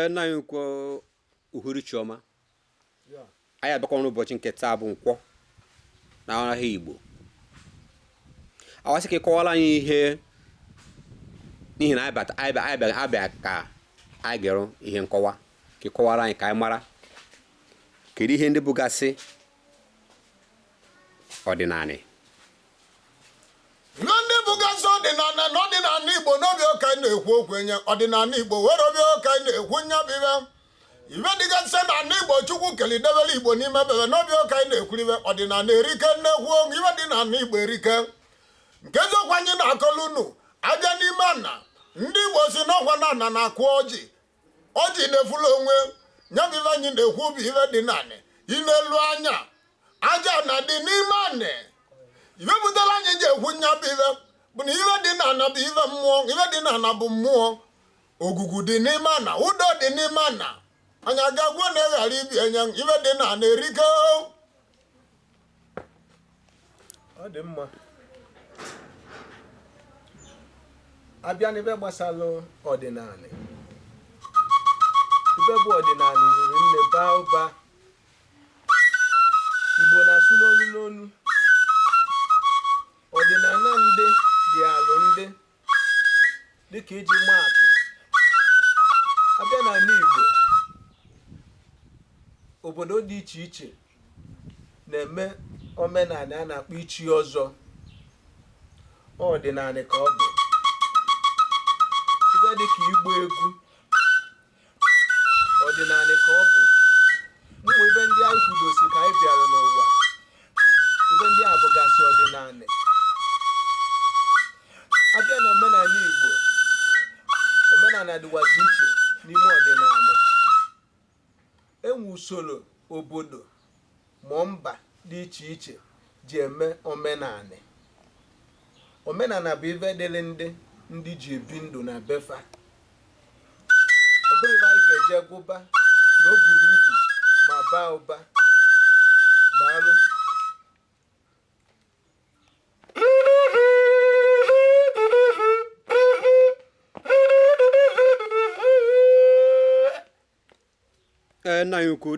Ee, nna anyị ukwu, uhuruchi ọma. Anyị abịakwa n'ụbọchị nke taa bụ nkwọ na ahịa Igbo. Awasị ka ị kọwara anyị ihe n'ihi na anyị bata anyị bịa anyị bịa abịa ka anyị gere ihe nkọwa, ka ị kọwara anyị ka anyị mara kedu ihe ndị bụgasị ọdịnanị. Ihe ndị bụgasị ọdịnala na ọdịnala Igbo n'obi ụka anyị na-ekwu okwu enye ọdịnala Igbo were obi ụka anyị na-ekwu nya bụ ibe ibe dịgasị na ala Igbo Chukwu kelidebere Igbo n'ime bebe n'obi ụka anyị na-ekwuribe ọdịnala erike nnekwu ibe dị n'ala Igbo erike. Nke eziokwu anyị na-akọlụ unu abịa n'ime ana ndị Igbo si n'ọkwa na ana na-akụ ọjị, ọjị na-efulu onwe nya bụ ibe anyị na-ekwu bụ ibe dị n'anị inelu anya aja na dị n'ime anị. Ibe butere anyị ji ekwu nya bụ ibe bụ na ibe dị n'ana bụ ibe mmụọ, ibe dị n'ana bụ mmụọ, ogugu dị n'ime ana, udo dị n'ime ana. Anyị agagwo na ghara ibi enye ibe dị n'ana erike. Ọ dị mma. Abịa n'ibe gbasara ọdịnala, ibe bụ ọdịnala riri nne baa ụba. Igbo na-asụ n'onu n'onu. Ọdịnala ndị dị alụ ndị dịka iji maa atụ, abịa n'ala Igbo, obodo dị iche iche na-eme omenala a na-akpọ ichi ọzọ. Ọdịnala ka ọ bụ. Ibe dịka ịgba egwu, ọdịnala ka ọ bụ. Ụmụ ibe ndị anyị kwudosi ka anyị bịara n'ụwa, ibe ndị a bụgasị ọdịnala. Abịa na omenala Igbo, omenala dịwazi iche n'ime ọdịnala. Enwe usoro obodo ma mba dị iche iche ji eme omenala. Omenala bụ ibe dịrị ndị ji ebi ndụ na befa. Ọ bụrụ ibe anyị ga-eje gụba na o buru ibu ma baa ụba. Daalụ. Ee, nna anyị ukwu.